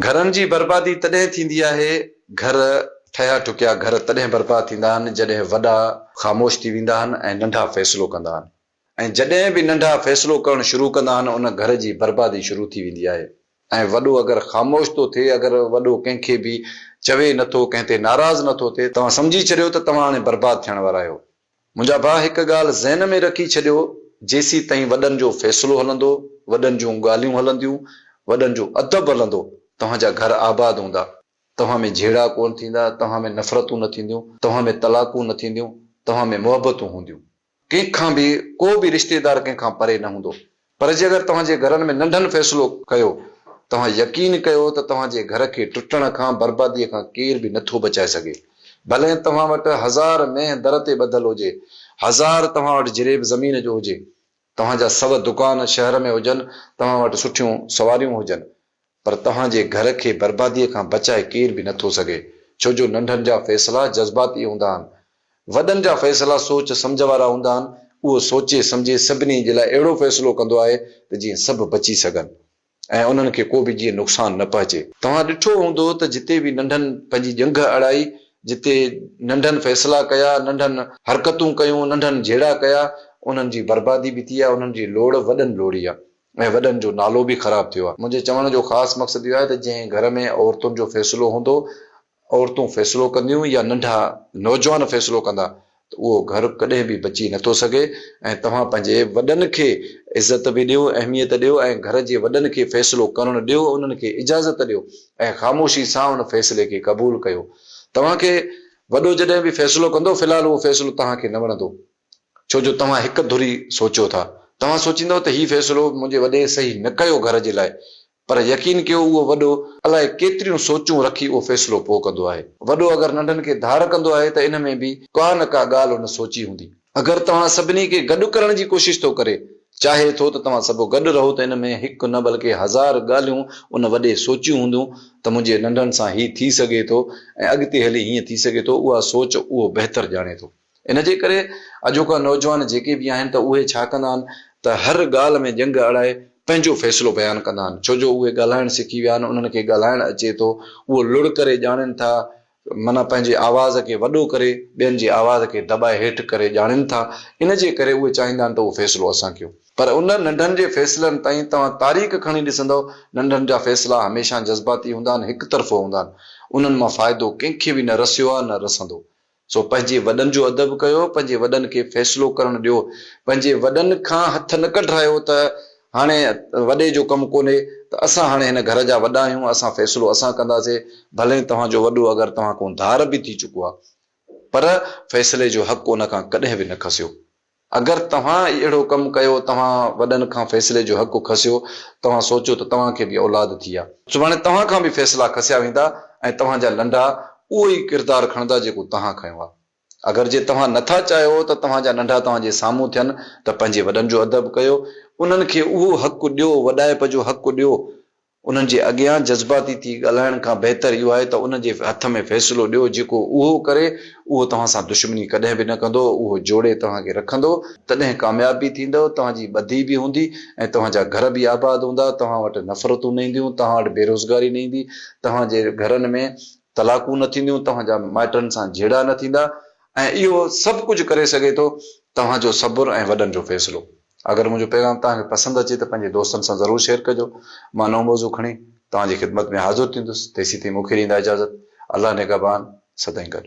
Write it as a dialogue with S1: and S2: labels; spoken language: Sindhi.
S1: گهرن جي بربادي تڏهن ٿيندي آهي، گهر ٺهيا ٺڪيا گهر تڏهن برباد ٿيندا آهن جڏهن وڏا خاموش ٿي ويندا آهن ۽ ننڍا فيصلو ڪندا آهن ۽ جڏهن به ننڍا فيصلو ڪرڻ شروع ڪندا آهن ان گهر جي بربادي شروع ٿي ويندي آهي ۽ وڏو اگر خاموش ٿو ٿئي اگر وڏو ڪنهن کي به چوي نٿو ڪنهن تي ناراض نٿو ٿئي توهان سمجهي ڇڏيو ته توهان هاڻي برباد ٿيڻ وارا آهيو. منهنجا ڀاء هڪ ڳالهه ذهن ۾ رکي ڇڏيو، جيسين تائين وڏن جو فيصلو هلندو، وڏن جون ڳالهيون هلنديون، وڏن جو ادب هلندو، توهان جا گهر آباد هوندا، توهان ۾ جهيڙا ڪونه ٿيندا، توهان ۾ نفرتون نه ٿينديون، توهان ۾ طلاقون نه ٿينديون، توهان ۾ محبتون هونديون. ڪنهن کان به ڪو به رشتيدار ڪنهن کان پري نه هوندو. پر جي اگر توهان جي گهرن ۾ ننڍن فيصلو ڪيو، توهان يقين ڪيو ته توهان جي گهر کي ٽٽڻ کان، برباديء کان ڪير به نٿو بچائي سگهي. ڀلين توهان وٽ هزار مينهن در تي ٻڌل هجي، هزار توهان وٽ جريب زمين جو هجي، توهان جا سو دڪان شهر ۾ هجن، توهان وٽ سٺيون سواريون هجن، پر توهان جي گهر کي برباديء کان بچائي ڪير به نٿو سگهي، ڇو جو ننڍن جا فيصلا جذباتي هوندا آهن. وڏن جا فيصلا سوچ سمجهه وارا هوندا آهن، اهو سوچي سمجهي سڀني جي لاء اهڙو فيصلو ڪندو آهي ته جيئن سڀ بچي سگهن ۽ انهن کي ڪو به جيئن نقصان نه پهچي. توهان ڏٺو هوندو ته جتي به ننڍن پنهنجي ڄنگهه اڙائي، جتي ننڍن فيصلا ڪيا، ننڍن حرڪتون ڪيون، ننڍن جهيڙا ڪيا، انهن جي بربادي به ٿي آهي، انهن جي لوڙ وڏن لوڙي آهي. ۽ وڏن جو نالو به خراب ٿيو آهي. منهنجي چوڻ جو خاص مقصد اهو آهي ته جنهن گهر ۾ عورتن جو فيصلو هوندو، عورتون فيصلو ڪنديون يا ننڍا نوجوان فيصلو ڪندا ته اهو گهر ڪڏهن به بچي نٿو سگهي ۽ توهان پنهنجي وڏن کي عزت به ڏيو، اهميت ڏيو ۽ گهر جي وڏن کي فيصلو ڪرڻ ڏيو، انهن کي اجازت ڏيو ۽ خاموشي سان ان فيصلي کي قبول ڪيو. توهان کي وڏو جڏهن به فيصلو ڪندو، في الحال اهو فيصلو توهان کي نه وڻندو. ڇو جو توهان هڪ ڌري سوچيو ٿا. توهان سوچيندؤ ته هي فيصلو منهنجي وڏي صحيح نه ڪيو گهر جي لاء. پر يقين ڪيو اهو وڏو الائي ڪيتريون سوچون رکي اهو فيصلو پوء ڪندو آهي. وڏو اگر ننڍن کي ڌار ڪندو آهي ته ان ۾ به ڪا نه ڪا ڳالهه هن سوچي هوندي. اگر توهان سڀني کي گڏ ڪرڻ جي ڪوشش ٿو ڪري، چاهي ٿو ته توهان سڀ گڏ رهو ته ان ۾ هڪ نه بلڪه هزار ڳالهيون ان وڏي سوچيون هونديون ته منهنجي ننڍن سان هي ٿي سگهي ٿو ۽ اڳتي هلي هيئن ٿي سگهي ٿو اها سوچ اهو بهتر ڄاڻي ٿو. ان جي ڪري اڄوڪا نوجوان جيڪي به آهن ته اهي ڇا ڪندا آهن ته هر ڳالهه ۾ ڄنگهه اڙائي پنهنجو فيصلو بيان ڪندا آهن ڇو جو اهي ڳالهائڻ سکي ويا آهن انهن کي ڳالهائڻ اچي ٿو اهو لڙ ڪري ڄاڻين ٿا معنيٰ پنهنجي آواز کي وڏو ڪري ٻين جي آواز کي دٻائي هيٺ ڪري ڄاڻين ٿا ان جي ڪري اهي چاهيندا آهن ته اهو فيصلو اسان ڪيون پر ان ننڍن جي فيصلن تائين توهان تاريخ کڻي ڏسندؤ ننڍن جا فيصلا هميشه جذباتي هوندا آهن هڪ طرفو هوندا آهن انهن مان فائدو ڪنهن کي به نه رسيو آهي نه رسندو. سو پنهنجي وڏن جو ادب ڪيو، پنهنجي وڏن کي فيصلو ڪرڻ ڏيو، پنهنجي وڏن کان هٿ نه ڪڍرايو ته هاڻي وڏي جو ڪم ڪونهي ته اسان هاڻي هن گهر جا وڏا آهيون، اسان فيصلو اسان ڪنداسين، ڀلين توهان جو وڏو اگر توهان کان ڌار به ٿي چڪو آهي پر فيصلي جو حق ان کان ڪڏهن به نه کسيو. اگر توهان اهڙو ڪم ڪيو، توهان وڏن کان فيصلي جو حق کسيو، توهان سوچيو ته توهان کي به اولاد ٿي آ. سڀاڻي توهان کان به فيصلا کسيا ويندا ۽ توهان جا ننڍا اهو ئي ڪردار کڻندا جيڪو توهان کنيو آ. اگر جي توهان نه ٿا چاهيو ته توهان جا ننڍا توهان جي سامهون ٿين ته پنهنجي وڏن جو ادب ڪيو، انهن کي اهو حق ڏيو، وڏائپ جو حق ڏيو، انهن جي اڳيان جذباتي ٿي ڳالهائڻ کان بهتر اهو آهي ته ان جي هٿ ۾ فيصلو ڏيو جيڪو اهو ڪري اهو توهان سان دشمني ڪڏهن به نه ڪندو اهو جوڙي توهان کي رکندو تڏهن ڪامياب به ٿيندؤ توهان جي ٻڌي به هوندي ۽ توهان جا گهر به آباد هوندا توهان وٽ نفرتون نه اينديون توهان وٽ بيروزگاري نه ايندي توهان جي گهرن ۾ طلاقون نه ٿينديون توهان جا مائٽن سان جهيڙا نه ٿيندا ۽ اهو سڀ ڪجهه ڪري سگهي ٿو توهان جو صبر ۽ وڏن جو فيصلو. اگر منهنجو پيغام توهان کي پسند اچي ته پنهنجي دوستن سان ضرور شيئر ڪجو. مان نئون موضوع کڻي توهان جي خدمت ۾ حاضر ٿيندس. تيسين تائين مون کي ڏيندا اجازت. الله نگهبان. سدائين گڏ.